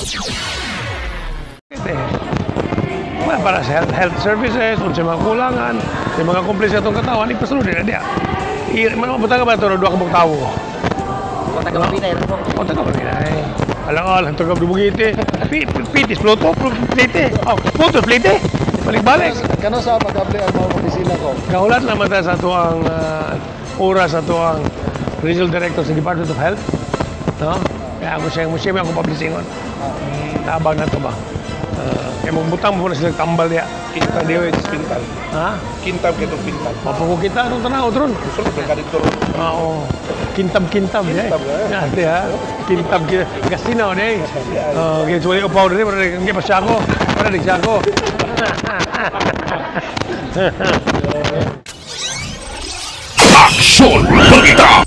Eh, well, para sa health services, kung sa mga kulangan, sa mga complaints sa atong katawan, ipasulod na diya. I, mga butang ka ba ito, duha ka buong tawo? Kung taga Mabinay, ano po? O, taga ba nila eh. Alang-alang, taga Dumaguete. Pitis, Pluto, Plite. Oh, Pluto, Plite. Balik-balik. Kano sa pag-apply ang mga opisina ko? Kahulat naman ta sa ato ang oras sa ato ang Regional Director sa Department of Health. No? Kaya ako siya, mo siya ako publishingon. Tabang na to ba? Kaya magbutang mo na sila tambal diya. Kintab Di- is pintal. Ha? Kintab kay itong pintal. Mapagukita anong tanaw, Tron? Sulod na kadito ron. Oo. Kintab-kintab. Eh. Kintab, eh. Ate, ha? Kintab, kintab. Gasinaw, eh. Oh, kaya suwali ko powder, eh. Para hindi pa siya ako. Para di siya ako. Aksyon Balita!